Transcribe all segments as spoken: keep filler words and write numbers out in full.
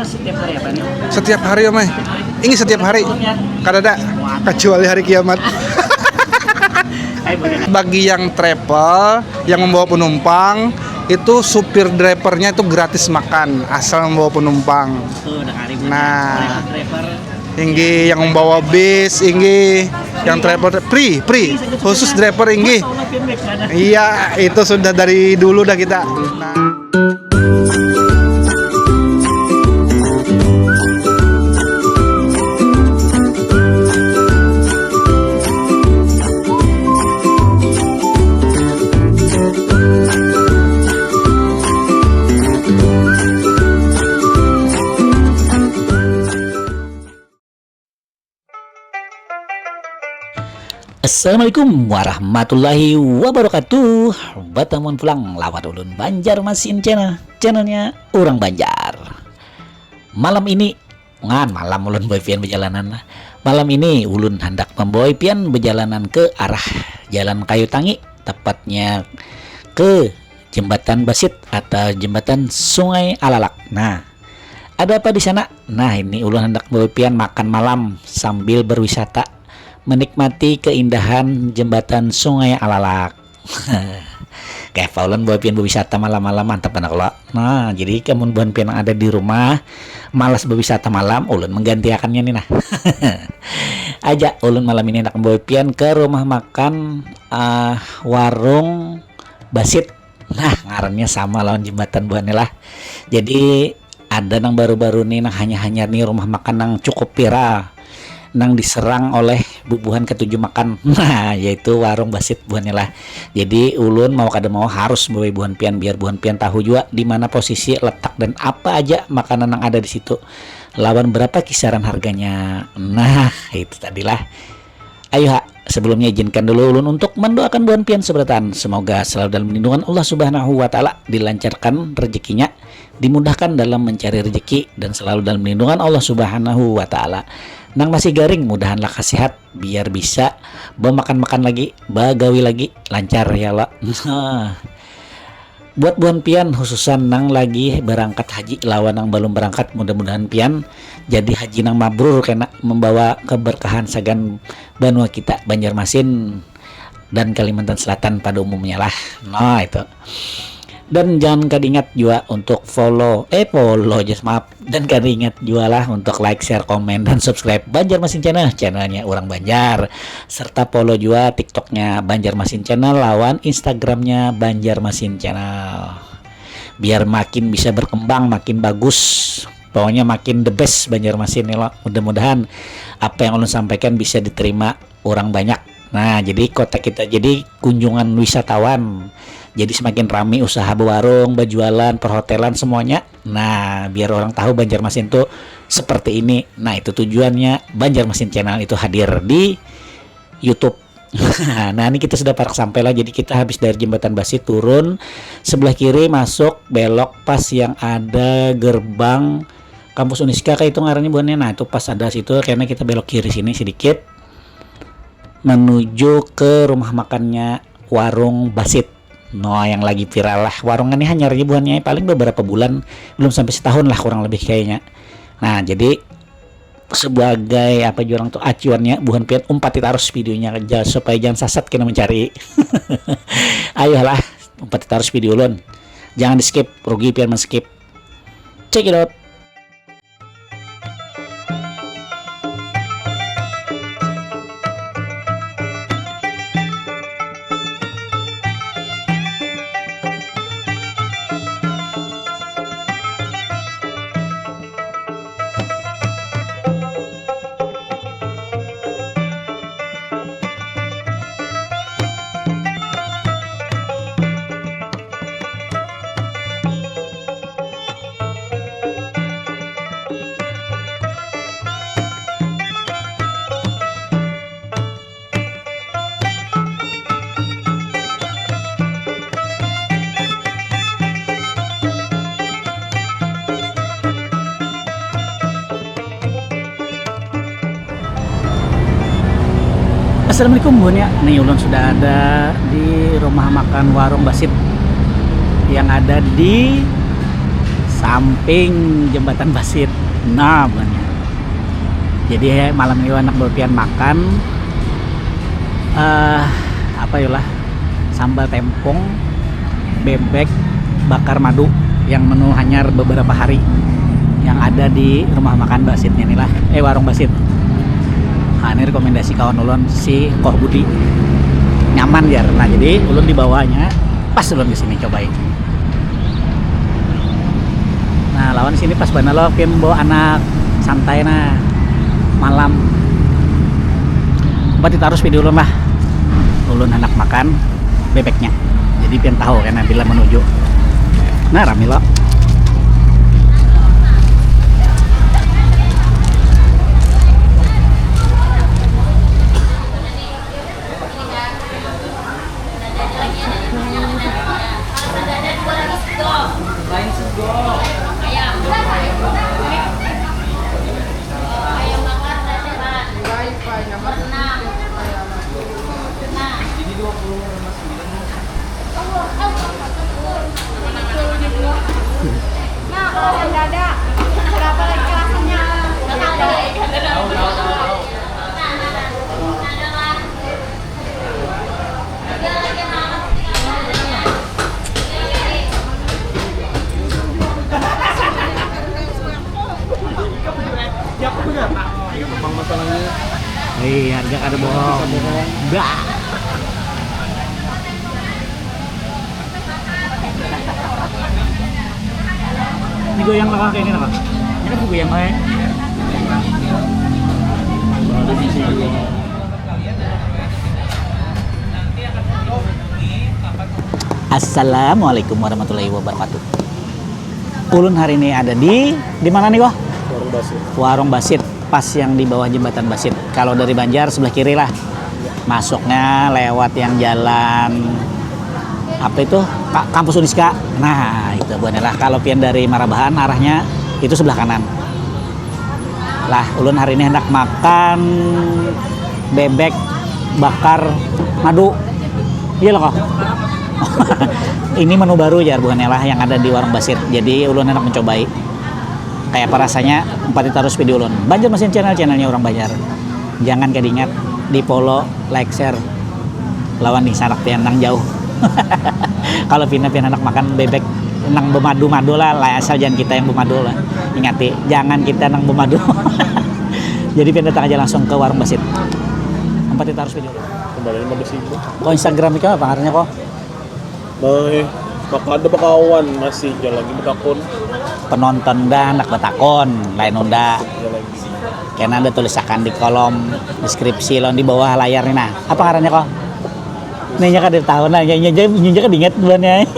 Setiap hari apa nih? Setiap hari, Om ai. Ini setiap hari. Kadada, kecuali hari kiamat. Bagi yang travel, yang membawa penumpang, itu supir drivernya itu gratis makan asal membawa penumpang. Nah, inggih, yang membawa bis, inggih, yang travel, free, free, khusus driver, inggih. Iya, itu sudah dari dulu dah kita. Nah. Assalamualaikum warahmatullahi wabarakatuh. Batamuan pulang lawan ulun Banjar Masin Channel, channelnya orang Banjar. Malam ini, ngan malam ulun bawa pian bejalanan lah. Malam ini ulun handak membawa pian bejalanan ke arah Jalan Kayu Tangi, tepatnya ke Jembatan Basit atau Jembatan Sungai Alalak. Nah, ada apa di sana? Nah, ini ulun handak membawa pian makan malam sambil berwisata, menikmati keindahan Jembatan Sungai Alalak. Kayak apa ulun bawa pian berwisata malam-malam, mantap anak lo. Nah, jadi kamu buhan pian yang ada di rumah, malas berwisata malam, ulun menggantiakannya nih nah. Aja, ulun malam ini nak membawa pian ke rumah makan, ah, warung Basit. Nah, ngarannya sama lawan jembatan buhannya lah. Jadi, ada nang baru-baru nih, nang hanya-hanya nih rumah makan nang cukup viral, nang diserang oleh bubuhan ketujuh makan. Nah, yaitu warung Basit buhannya lah. Jadi, ulun mau kada mau harus bawa buhan pian, biar buhan pian tahu juga di mana posisi, letak, dan apa aja makanan yang ada di situ, lawan berapa kisaran harganya. Nah, itu tadilah. Ayo ha, sebelumnya izinkan dulu ulun untuk mendoakan buhan pian seberataan. Semoga selalu dalam lindungan Allah Subhanahu wa Ta'ala, dilancarkan rezekinya, dimudahkan dalam mencari rezeki, dan selalu dalam lindungan Allah Subhanahu wa Ta'ala. Nang masih garing, mudahan lah sehat, biar bisa bemakan-makan lagi, bagawi lagi, lancar ya Allah. Buat buhan pian, khususan nang lagi berangkat haji lawan nang belum berangkat, mudah-mudahan pian jadi haji nang mabrur, kena membawa keberkahan sagan banua kita, Banjarmasin dan Kalimantan Selatan pada umumnya lah. Nah, itu. Dan jangan kada ingat jua untuk follow, eh, follow aja, maaf. Dan kada ingat jua lah untuk like, share, komen, dan subscribe Banjarmasin Channel, channelnya orang Banjar. Serta follow jua TikToknya Banjarmasin Channel lawan Instagramnya Banjarmasin Channel. Biar makin bisa berkembang, makin bagus. Pokoknya makin the best Banjarmasin nih lo. Mudah-mudahan apa yang ulun sampaikan bisa diterima orang banyak. Nah, jadi kota kita jadi kunjungan wisatawan. Jadi semakin rami usaha bewarung, berjualan, perhotelan, semuanya. Nah, biar orang tahu Banjarmasin tuh seperti ini. Nah, itu tujuannya Banjarmasin Channel itu hadir di YouTube. Nah, ini kita sudah parak sampai lah. Jadi kita habis dari Jembatan Basi turun sebelah kiri, masuk belok pas yang ada gerbang kampus Uniska kayak itu ngarannya buhannya. Nah, itu pas ada situ, karena kita belok kiri sini sedikit menuju ke rumah makannya warung Basit. No, yang lagi viral lah. Warung ini hanyar aja buhannya, paling beberapa bulan, belum sampai setahun lah kurang lebih kayaknya. Nah, jadi sebagai apa jua orang tuh acuannya, buhan pian umpati tarus videonya aja supaya jangan sasat kena mencari. Ayolah, umpati tarus video ulun. Jangan di skip, rugi pian men skip. Check it out. Assalamualaikum buhannya. Nih ulun sudah ada di rumah makan warung Basit yang ada di Samping Jembatan Basit. Nah, buhannya. Jadi, malam ini handak bapian makan, eh, apa yo lah, sambal tempong, bebek, bakar madu yang menu hanyar beberapa hari yang ada di rumah makan Basit ini lah. Eh, warung Basit. Nah, ini rekomendasi kawan ulun si Koh Budi. Nyaman jar. Nah, jadi ulun dibawanya pas ulun ke sini cobai. Nah, lawan sini pas banar lo, pian bawa anak santai nah malam. Berarti tarus video ulun lah. Ulun handak makan bebeknya. Jadi pian tahu kan bila menuju. Nah, rami lo. Nah, kalau yang dada, berapa lagi rasanya? Hei, harga kada bohong. Bah. Ini goyang lah, kayak ini lah. Ini kan goyang lah ya. Assalamualaikum warahmatullahi wabarakatuh. Ulun hari ini ada di, di mana nih, Wah? Warung Basit. Warung Basit, pas yang di bawah jembatan Basit. Kalau dari Banjar sebelah kiri lah. Masuknya lewat yang jalan apa itu? Ka-, Kampus Uniska. Nah, itu buhannya lah. Kalau pian dari Marabahan arahnya itu sebelah kanan. Lah, ulun hari ini hendak makan bebek bakar madu. Iya loh, kok. Ini menu baru jar buhannya lah yang ada di Warung Basit. Jadi ulun hendak mencobai. Kayak apa rasanya? Empati tarus video ulun. Banjarmasin Channel, channelnya orang Banjar. Jangan kada ingat di follow, like, share. Lawan nih sanak pian nang jauh. Kalau pina pian anak makan bebek nang bemadu-madu lah, lah asal jangan kita yang bemadu lah. Ingati, jangan kita nang bemadu. Jadi pian datang aja langsung ke Warung Basit. Empati tarus video. Kembali lima belas ribu. Kok Instagram itu apa ngarannya kok? Nah, maka ada bakawan masih jalan lagi betakun. Penonton dah anak betakun, lain unda. Jalan lagi. Kena ada tulisakan di kolom deskripsi lo di bawah layar nih nah. Apa ngarannya kok? Nih nya kada tahu nah, nya nya nya nya kada ingat buhannya.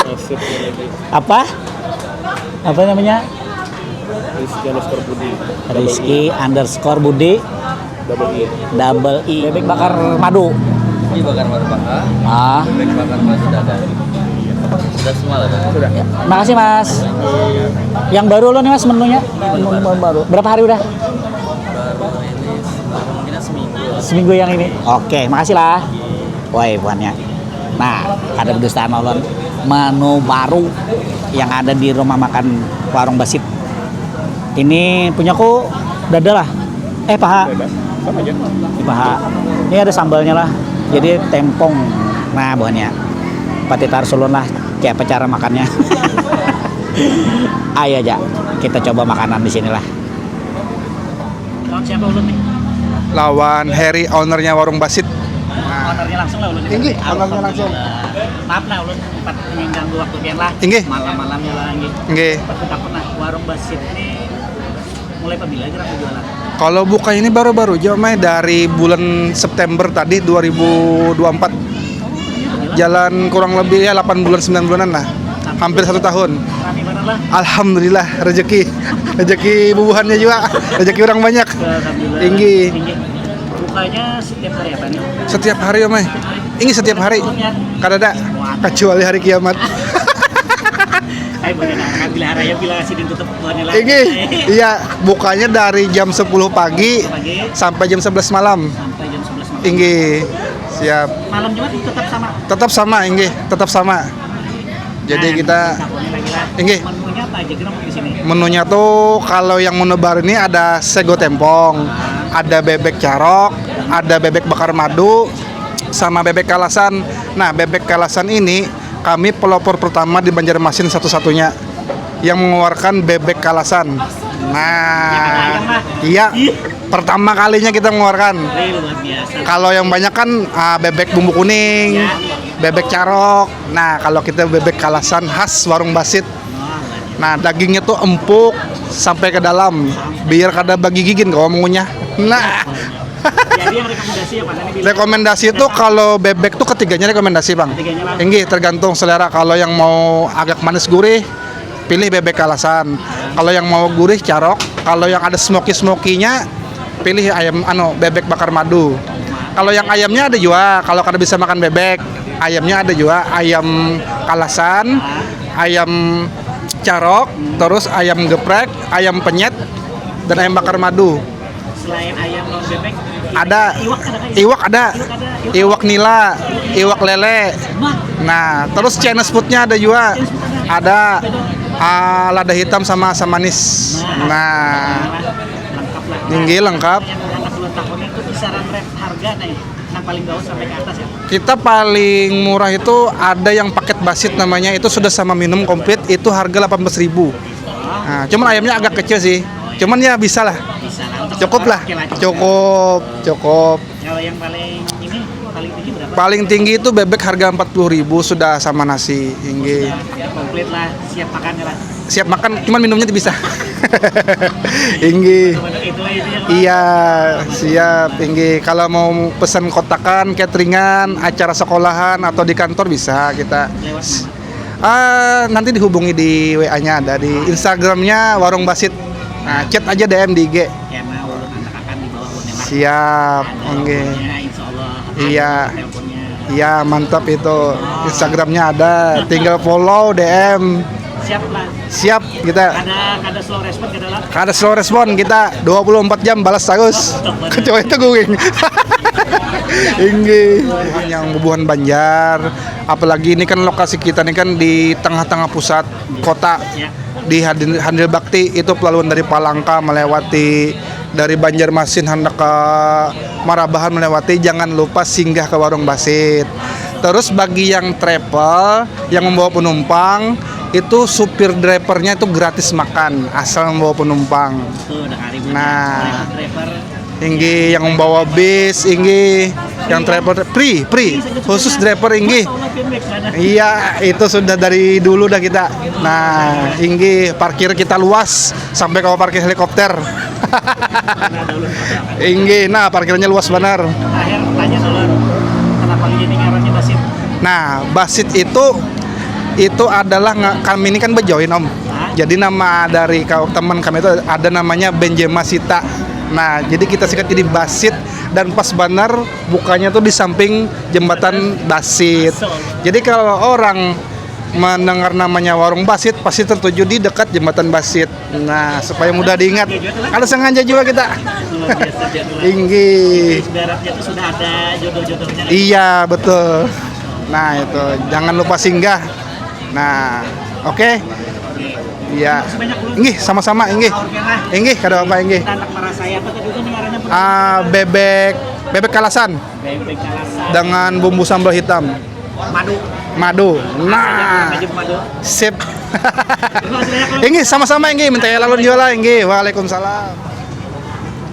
Nasib lagi. Apa? Apa namanya? Rizky underscore Budi. Rizky underscore Budi. Double E. Double E. Bebek bakar madu. Ini bakar madu paha. Ah. Bebek bakar madu dada. Sudah semua lah, Bang? Sudah. Ya. Makasih, Mas. Yang baru lo nih, Mas, menunya? Ini baru. Menu baru. Berapa hari udah? Baru ini mungkin seminggu. Seminggu yang ini. Oke, makasih lah. Woi, buhannya. Nah, kada bedustaan ulun. Menu baru yang ada di rumah makan Warung Basit. Ini punyaku dada lah. Eh, paha. Dada. Sama aja. Ini paha. Ini ada sambalnya lah. Jadi tempong. Nah, buhannya. Pati tarus ulun lah. Kayak apa cara makannya? Ayo aja. Kita coba makanan di sinilah. Lawan siapa ulun nih? Lawan Heri, ownernya Warung Basit. Ownernya langsung lah ulun. Inggih, ownernya langsung. Alhamdulillah. Maaf nah ulun sempat mengganggu waktu pian lah. Inggih. Malam-malamnya lah, inggih. Inggih. Tapi takut nah, Warung Basit ini mulai pabila kira jualan? Kalau buka ini baru-baru aja, Mai, dari bulan September tadi dua ribu dua puluh empat. Jalan kurang lebih ya delapan bulan, sembilan bulanan lah. Hampir satu tahun. Rame banget lah. Alhamdulillah, rezeki. Rezeki bubuhannya juga, rezeki orang banyak. Alhamdulillah. Inggih. Inggih. Bukanya setiap hari apa nih? Setiap hari, Om, eh. Ini setiap hari. Kadada. Wah. Kecuali hari kiamat. Ayo, boleh lah. Bila hari raya, bila sidin tutup, boleh lah. Ini, iya, bukanya dari jam sepuluh pagi. Pagi. Sampai jam sebelas malam. Sampai jam sebelas malam. Inggih. Siap. Malam Jumat tetap sama? Tetap sama, inggih. Tetap sama. Jadi kita, inggih. Menunya apa aja kira di sini? Menunya tuh kalau yang menu baru ini ada sego tempong, ada bebek carok, ada bebek bakar madu, sama bebek kalasan. Nah, bebek kalasan ini kami pelopor pertama di Banjarmasin satu-satunya yang mengeluarkan bebek kalasan. Nah, iya, pertama kalinya kita mengeluarkan. Kalau yang banyak kan, ah, bebek bumbu kuning, bebek carok. Nah, kalau kita bebek kalasan khas warung Basit. Nah, dagingnya tuh empuk sampai ke dalam, biar kada bagigigin kalau mengunyah. Nah. Jadi yang rekomendasi apa tadi? Rekomendasi itu kalau bebek tuh ketiganya rekomendasi, Bang. Ketiganya, Bang. Inggih, tergantung selera. Kalau yang mau agak manis gurih, pilih bebek kalasan. Kalau yang mau gurih, carok. Kalau yang ada smoky-smokinya, pilih ayam, anu, bebek bakar madu. Kalau yang ayamnya ada juga, kalau kada bisa makan bebek, ayamnya ada juga, ayam kalasan, ayam carok, terus ayam geprek, ayam penyet, dan ayam bakar madu. Selain ayam non bebek, ada. Iwak ada kan? Iwak ada. Iwak ada, iwak. Iwak nila, iwak lele. Nah, terus Chinese foodnya ada juga. Ada, ah, lada hitam sama asam manis. Nah, lengkap lah. Inggih, lengkap. Yang anak ulang tahunnya itu kisaran rate harga nih, yang paling bawah sampai ke atas ya? Kita paling murah itu ada yang paket Basit namanya, itu sudah sama minum komplit, itu harga delapan belas ribu. Nah, cuman ayamnya agak kecil sih. Cuman ya bisa lah. Bisa lah, untuk cukup lah. Oke lah, cukup. Cukup, cukup. Kalau yang paling ini, paling tinggi berapa? Paling tinggi itu bebek harga empat puluh ribu sudah sama nasi, inggih. Sudah komplit lah, siap makan ya lah. Siap makan, cuman minumnya tidak bisa. Inggih. Menu-menu itu lah itu ya, Pak. Iya, siap, inggih. Kalau mau pesan kotakan, cateringan, acara sekolahan atau di kantor bisa kita. Lewat mana? Ah, nanti dihubungi di W A-nya ada, di Instagramnya Warung Basit. Nah, chat aja D M di I G. Karena ulun anakakan di bawah ulun ya, Mas. Siap, ada oke. Nomornya, insya Allah ada. Iya. Nomor teleponnya. Iya, mantap itu. Oh. Instagramnya ada, tinggal follow, D M. Siap lah. Siap kita. Ada, ada slow respon, kada lah. Kada slow respon kita, dua puluh empat jam balas terus. Oh, betul, betul. Kecuali itu guring. Inggih. Yang bubuhan Banjar, apalagi ini kan lokasi kita ini kan di tengah-tengah pusat kota. Ya. Di Handil, Handil Bakti itu pelaluan dari Palangka melewati dari Banjarmasin hendak ke Marabahan melewati, jangan lupa singgah ke Warung Basit. Terus bagi yang travel, yang membawa penumpang, itu supir drivernya itu gratis makan asal membawa penumpang. Tuh, udah hari punya. Nah. Driver, driver. Inggih, yang membawa bis, inggih, yang travel, free, free, khusus driver, inggih. Iya, itu sudah dari dulu dah kita. Nah, inggih, parkir kita luas sampai kawa parkir helikopter. Inggih, nah, parkirannya luas banar. Terakhir, tanya dulu, kenapa ini ngarannya Basit? Nah, Basit itu, itu adalah nga-, kami ini kan bejoin, Om. Jadi nama dari kau, teman kami itu ada namanya Benjema Sita. Nah, jadi kita singkat jadi Basit dan pas banar bukanya tuh di samping jembatan Basit. Jadi kalau orang mendengar namanya Warung Basit pasti tertuju di dekat jembatan Basit. Nah, supaya mudah diingat. Ada sengaja juga kita. Luar biasa jadwal. Inggih. Ibaratnya tuh sudah ada jodoh-jodohnya. Iya, betul. Nah, itu jangan lupa singgah. Nah, oke. Iya. Inggih, sama-sama, inggih. Inggih, kada apa, inggih. Kita anak marasai apa tadi itu ngarannya? Ah, bebek, bebek kalasan. Bebek kalasan. Dengan bumbu sambal hitam. Madu. Madu. Nah. Madu. Sip. Terima kasih banyak, Bang. Inggih, sama-sama, inggih. Minta ya lalu jual lah, inggih. Waalaikumsalam.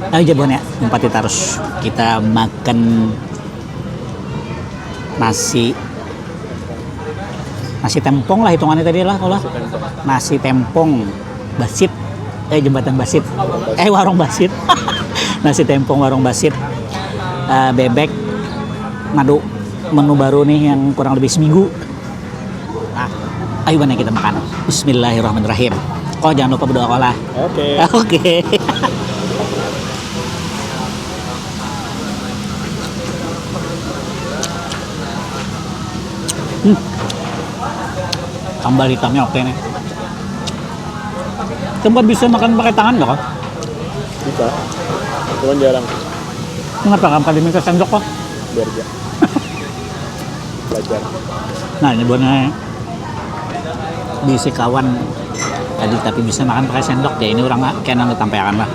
Ayo, jabuan ya, empati terus. Kita makan nasi, nasi tempong lah hitungannya tadi lah, kalau nasi tempong Basit, eh, jembatan Basit, eh, warung Basit, nasi tempong warung Basit, eh, bebek, madu, menu baru nih yang kurang lebih seminggu. Nah, ayo, mana kita makan. Bismillahirrahmanirrahim. Kau jangan lupa berdoa, kau lah. Oke. Oke. Hmm. Sambal hitamnya oke nih. Tempat bisa makan pakai tangan nggak, kah? Bisa. Cuman jarang. Kenapa kamu kali minta sendok, kah? Biar aja. Belajar. Nah, ini buatnya. Bisi kawan tadi, tapi bisa makan pakai sendok ya. Ini orang kena ditampaikan lah.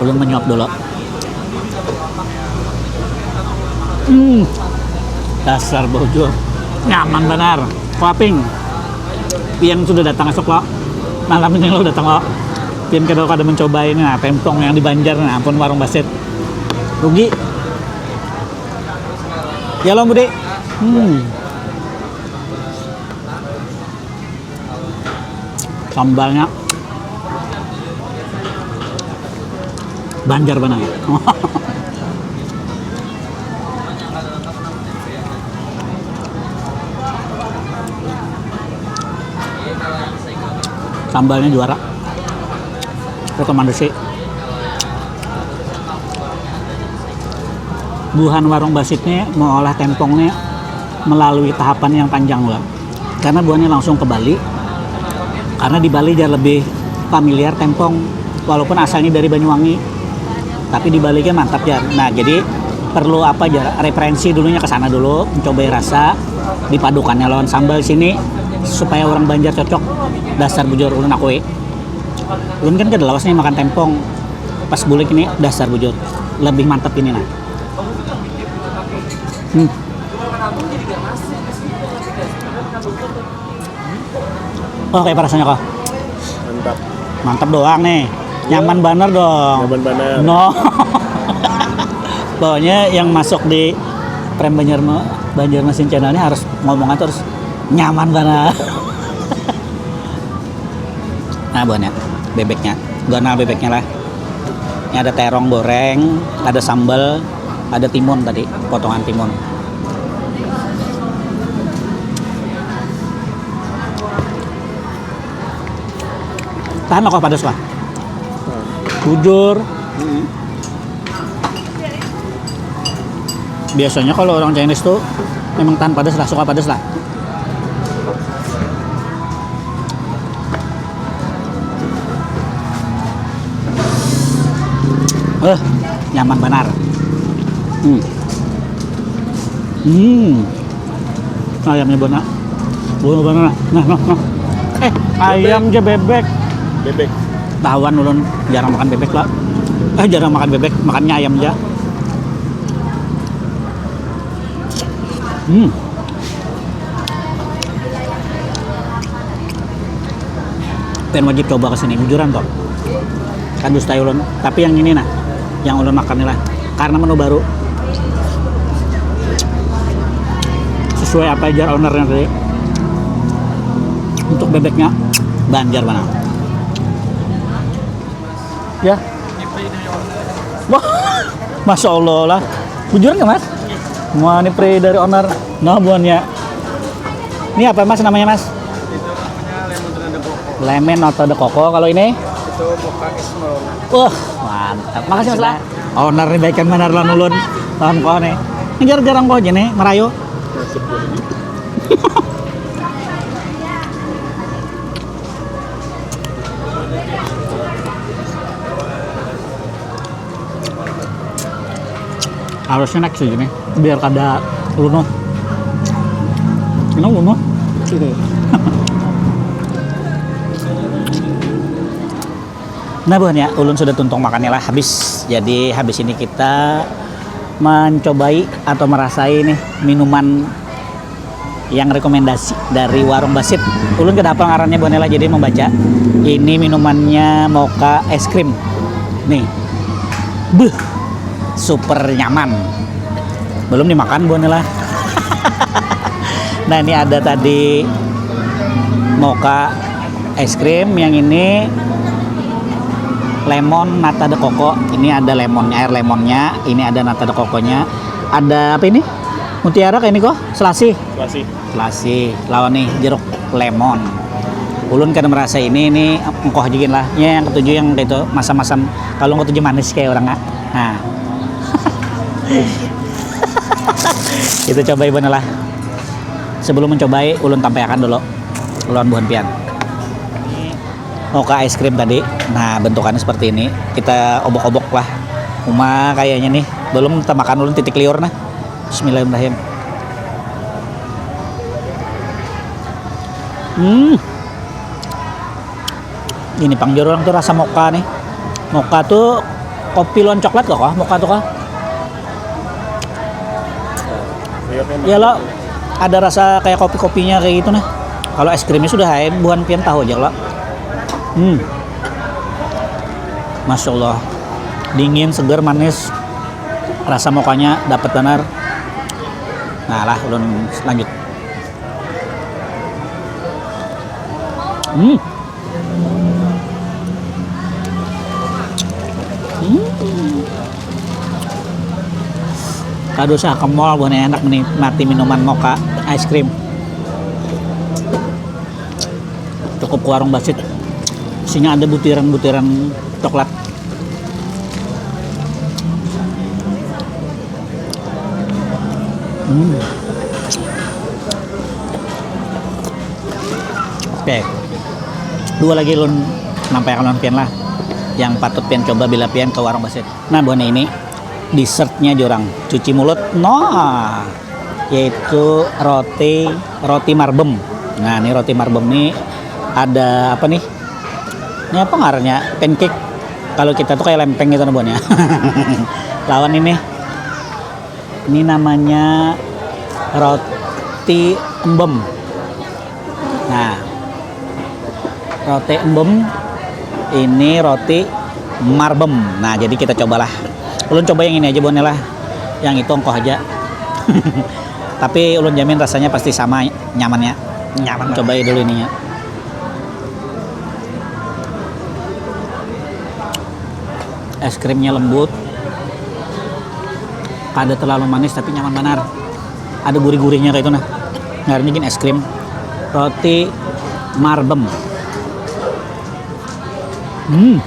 Ulun menyuap dulu. Hmm, dasar bujur, nyaman benar. Kaping, pian sudah datang esok lo, malam ini lo datang lo. Pian kada kada mencoba ini, nah, tempong yang di Banjar, nah, ampun, warung Basit, rugi. Ya lo, Budi. Hmm. Sambalnya Banjar banar. Sambalnya juara. Rekomendasi. Buhan warung Basit nih mengolah tempong nih melalui tahapan yang panjang lah. Karena buhannya langsung ke Bali. Karena di Bali jar lebih familiar tempong, walaupun asalnya dari Banyuwangi, tapi di Bali kan mantap jar. Nah, jadi perlu apa jar, referensi dulunya ke sana dulu, mencobai rasa, dipadukannya lawan sambal sini supaya orang Banjar cocok. Dasar bujur ulun akui. Ulun kan kada lawas nih makan tempong. Pas bulik ini dasar bujur. Lebih mantap ini nah. Hmm. Oh, kayak rasanya kok. Mantap. Mantap doang nih. Ya. Nyaman banget dong. Nyaman banget. No. Pokoknya yang masuk di Prem Banjarma Banjarmasin Channel ini harus ngomongnya terus nyaman banget. Nah, buahnya, bebeknya, ganal bebeknya lah. Ini ada terong goreng, ada sambal, ada timun tadi, potongan timun. Tahan lah kok, padas lah. Bujur. Biasanya kalau orang Chinese tuh memang tahan padas lah, suka padas lah. Eh, nyaman benar. Hmm. Hmm. Ayamnya benar. Benar benar. Nah, nah, nah. Eh, ayam aja bebek. Bebek. Tahuan ulun jarang makan bebek lah. Eh, jarang makan bebek, makannya ayam aja. Hmm. Pen wajib coba ke sini, bujuran toh. Kan dustai ulun, tapi yang ini nah, yang ulun makan ni lah. Karena menu baru. Sesuai apa jar ownernya tadi. Untuk bebeknya Banjar mana? Ya. Wah, masya Allah lah. Bujur nggak mas? Wah, ini pre dari owner. Nah, buannya. Ini apa mas namanya mas? Itu namanya lemon tuna de coco. Lemon atau de coco kalau ini? Itu mocha es melon. Wah, mantap. Makasih mas lah. Owner nih baik yang benar lah nulun. Paham kau nih. Ini jarang-jarang kau aja nih merayu. Nasib gue. Harusnya naik sih gini, biar kada lunuh. Ini lunuh. Nah, buhannya ulun sudah tuntung makannya lah habis. Jadi habis ini kita mencobai atau merasai nih minuman yang rekomendasi dari warung Basit. Ulun kada apa ngarannya buhannya lah, jadi membaca. Ini minumannya mocha es krim. Nih. Beuh. Super nyaman. Belum dimakan buhannya lah. Nah, ini ada tadi mocha es krim, yang ini lemon nata de coco. Ini ada lemon, air lemonnya, ini ada nata de coconya. Ada apa ini? Mutiara kayak ini kok, selasih. Selasih. Selasih lawan nih jeruk lemon. Ulun kada merasa ini, ini engkoh aja gin lah. Ya, yang ketujuh yang itu masam-masam. Kalau yang ketujuh manis kayak orang ah. Nah. Kita coba ibu lah. Sebelum mencobai, ulun tampaikan dulu. Ulun buhan pian. Mocha es krim tadi. Nah, bentukannya seperti ini. Kita obok-obok lah. Uma kayaknya nih. Belum temakan ulun titik liur nah. Bismillahirrahmanirrahim. Hmm. Ini pang jar orang tu rasa mocha nih. Mocha tu kopi lawan coklat kah, kah? Mocha tu kah? Ya lo, ada rasa kayak kopi-kopinya kayak gitu nah. Kalau es krimnya sudah hai, buhan pian tahu aja lo. Hmm. Masya Allah. Dingin, segar, manis. Rasa mochanya dapat benar. Nah lah, ulun lanjut. Hmm. Hmm. Kada usah ke mall, buhan enak menikmati minuman mocha ice cream. Cukup ke warung Basit. Isinya ada butiran-butiran coklat. Hmm. Oke. Dua lagi ulun nampaiakan lawan pian lah. Yang patut pian coba bila pian ke warung Basit. Nah, buhannya ini dessertnya jurang. Cuci mulut. Nah, yaitu roti, roti marbem. Nah, ini roti marbem nih ada apa nih? Ini apa ngarannya? Pancake. Kalau kita tuh kayak lempeng gitu nah, buhannya. Lawan ini. Ini namanya roti embem. Nah, roti embem, ini roti marbem. Nah, jadi kita cobalah. Ulun coba yang ini aja, buhannya lah. Yang itu ongkoh aja. Tapi ulun jamin rasanya pasti sama nyamannya. Nyaman. Coba dulu ininya. Es krimnya lembut. Kada terlalu manis tapi nyaman banar. Ada gurih-gurihnya kayak itu nah. Ngarannya gin es krim. Roti marbem. Hmm.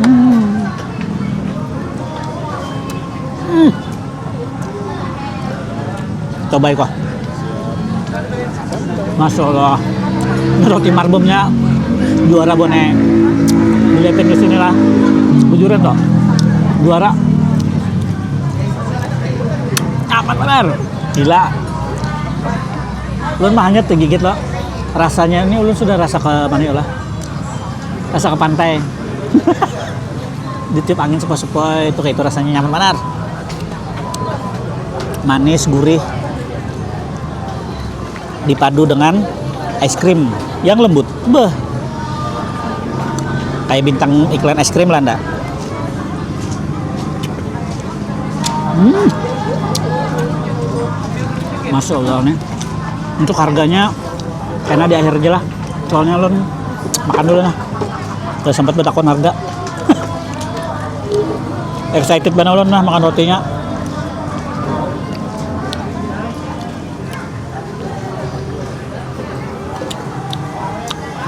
Hmm. Hmm. Coba iko. Masya Allah. Ini roti marbemnya juara, buhannya. Dilihatin ke sini lah. Bujuran toh. Juara. Amat benar. Gila. Ulun mah hanyut digigit lo. Rasanya ini ulun sudah rasa ke mana ya lah. Rasa ke pantai. Ditiup angin sepoi-sepoi itu kayak itu rasanya nyaman banar. Manis, gurih. Dipadu dengan es krim yang lembut. Beuh. Kayak bintang iklan es krim lah ndak? Hmm. Masya Allah nih. Untuk harganya karena di akhir aja lah. Soalnya ulun makan dulu nah. Udah sempat betakon harga. Excited banget ulun nah makan rotinya.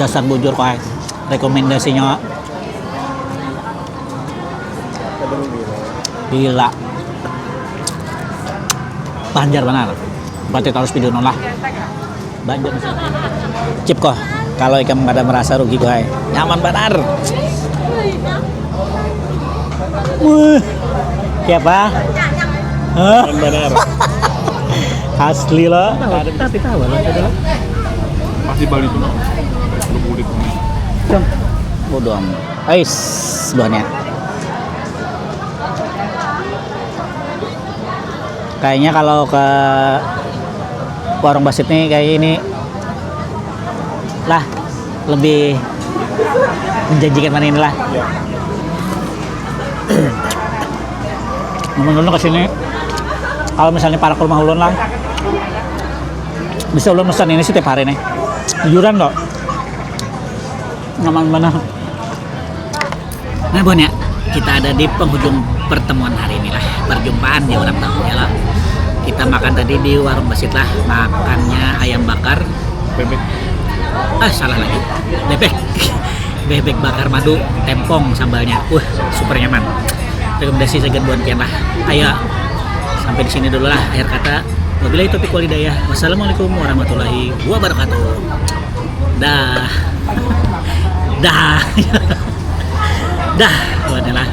Dasar bujur kok, rekomendasinya gila. Banjar benar. Berarti harus video lah. Banjar. Cip kok, kalau ikam kada merasa rugi kok, nyaman benar. Wah. Siapa? Hah? Nyaman benar. Asli lo. Tahu, tapi tahu lo itu lo. Pasti Bali tuh. Lu bulik. Bodoh amat. Ais, buahnya. Kayaknya kalau ke warung Basit nih kayak ini lah lebih menjanjikan mana inilah. Namun ulun kesini kalau misalnya para ke rumah ulun lah bisa ulun pesan ini setiap hari nih. Jujuran kok. Nyaman benar. Nah, Bon, ya, kita ada di penghujung pertemuan hari ini lah. Perjumpaan ya orang tahu ya lah. Kita makan tadi di warung Basit lah, makannya ayam bakar. Bebek. Ah, salah lagi. Bebek. Bebek bakar madu, tempong sambalnya. Wah, super nyaman. Rekomendasi sagan buat pian lah. Ayo, sampai di sini dulu lah akhir kata. Wabillahi taufiq wal hidayah. Wassalamualaikum warahmatullahi wabarakatuh. Dah. Dah. Dah. Wadah lah.